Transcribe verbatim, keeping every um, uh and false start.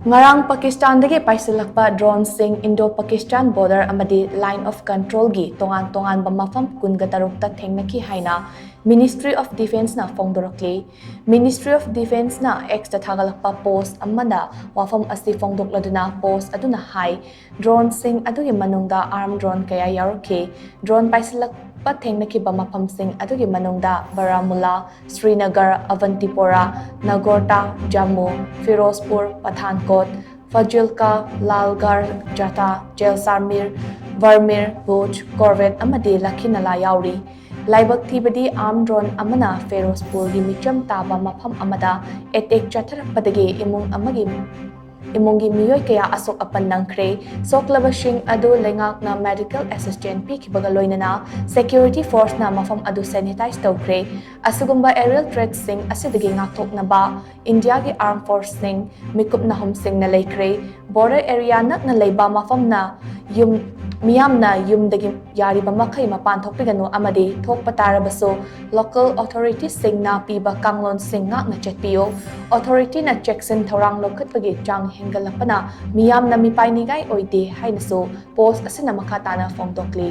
ꯉꯔꯥꯡ ꯄꯥꯀꯤꯁꯇꯥꯟꯗꯒꯤ ꯄꯥꯏꯁꯤꯜꯂꯛꯄ drone ꯁꯤꯡ Indo-Pakistan border ꯑꯃꯗꯤ Line of Control ꯒꯤ ꯇꯣꯉꯥꯟ ꯇꯣꯉꯥꯟꯕ ꯃꯐꯝ ꯀꯨꯟꯒ ꯇꯔꯨꯛꯇ ꯊꯦꯡꯅꯈꯤ ꯍꯥꯏꯅ Ministry of Defence ꯅ ꯐꯣꯡꯗꯣꯔꯛꯂꯤ꯫ Ministry of Defence ꯅ X ꯇ ꯊꯥꯒꯠꯂꯛꯄ post ꯑꯃꯗ ꯋꯥꯐꯝ ꯑꯁꯤ ꯐꯣꯡꯗꯣꯛꯂꯗꯨꯅ post ꯑꯗꯨꯅ ꯍꯥꯏ, drone ꯁꯤꯡ ꯑꯗꯨꯒꯤ ꯃꯅꯨꯡꯗ armed drone ꯀꯌꯥ ꯌꯥꯎꯔꯛꯈꯤ꯫ Drone ꯄꯥꯏꯁꯤꯜꯂꯛꯄ ꯊꯦꯡꯅꯈꯤꯕ ꯃꯐꯝꯁꯤꯡ ꯑꯗꯨꯒꯤ ꯃꯅꯨꯡꯗ ꯕꯥꯔꯥꯃꯨꯂꯥ, ꯁ꯭ꯔꯤꯅꯒꯔ, ꯑꯕꯟꯇꯤꯄꯣꯔꯥ, ꯅꯒꯣꯔꯇꯥ, ꯖꯝꯃꯨ, ꯐꯤꯔꯣꯖꯄꯨꯔ, ꯄꯊꯥꯟꯀꯣꯠ, ꯐꯥꯖꯤꯜꯀꯥ, ꯂꯥꯜꯒꯥꯔ, ꯖꯥꯇꯥ, ꯖꯦꯜꯁꯥꯃꯤꯔ, ꯕꯔꯃꯤꯔ, ꯚꯨꯖ, ꯀꯣꯔꯕꯦꯠ ꯑꯃꯗꯤ ꯂꯈꯤꯅꯂꯥ ꯌꯥꯎꯔꯤ꯫ ꯂꯥꯏꯕꯛ ꯊꯤꯕꯗꯤ, armed drone ꯑꯃꯅ ꯐꯤꯔꯣꯖꯄꯨꯔꯒꯤ ꯃꯤꯆꯝ ꯇꯥꯕ ꯃꯐꯝ ꯑꯃꯗ attack ꯆꯠꯊꯔꯛꯄꯗꯒꯤ ꯏꯃꯨꯡ ꯑꯃꯒꯤ, ꯏꯃꯨꯡꯒꯤ ꯃꯤꯑꯣꯏ ꯀꯌꯥ ꯑꯁꯣꯛ ꯑꯄꯟ ꯅꯪꯈ꯭ꯔꯦ꯫ ꯁꯣꯛꯂꯕꯁꯤꯡ ꯑꯗꯨ ꯂꯩꯉꯥꯛꯅ medical assistance ꯄꯤꯈꯤꯕꯒ ꯂꯣꯏꯅꯅ security force ꯅ ꯃꯐꯝ ꯑꯗꯨ sanitize ꯇꯧꯈ꯭ꯔꯦ꯫ ꯑꯁꯤꯒꯨꯝꯕ aerial threat ꯁꯤꯡ ꯑꯁꯤꯗꯒꯤ ꯉꯥꯛꯊꯣꯛꯅꯕ ꯏꯟꯗꯤꯌꯥꯒꯤ armed force ꯁꯤꯡ, ꯃꯤꯀꯨꯞ ꯅꯥꯍꯨꯝꯁꯤꯡꯅ ꯂꯩꯈ꯭ꯔꯦ꯫ Border area ꯅꯛꯅ ꯂꯩꯕ ꯃꯐꯝꯅ ꯌꯨꯝ, ꯃꯤꯌꯥꯝꯅ ꯌꯨꯝꯗꯒꯤ ꯌꯥꯔꯤꯕ ꯃꯈꯩ ꯃꯄꯥꯟ ꯊꯣꯛꯄꯤꯒꯅꯨ ꯑꯃꯗꯤ ꯊꯣꯛꯄ ꯇꯥꯔꯕꯁꯨ local authority ꯁꯤꯡꯅ ꯄꯤꯕ ꯀꯥꯡꯂꯣꯟꯁꯤꯡ ꯉꯥꯛꯅ ꯆꯠꯄꯤꯌꯨ꯫ Authority ꯅ ꯆꯦꯛꯁꯤꯟ ꯊꯧꯔꯥꯡ ꯂꯧꯈꯠꯄꯒꯤ ꯆꯥꯡ ꯍꯦꯟꯒꯠꯂꯛꯄꯅ ꯃꯤꯌꯥꯝꯅ ꯃꯤꯄꯥꯏꯅꯤꯡꯉꯥꯏ ꯑꯣꯏꯗꯦ ꯍꯥꯏꯅꯁꯨ post ꯑꯁꯤꯅ ꯃꯈꯥ ꯇꯥꯅ ꯐꯣꯡꯗꯣꯛꯂꯤ꯫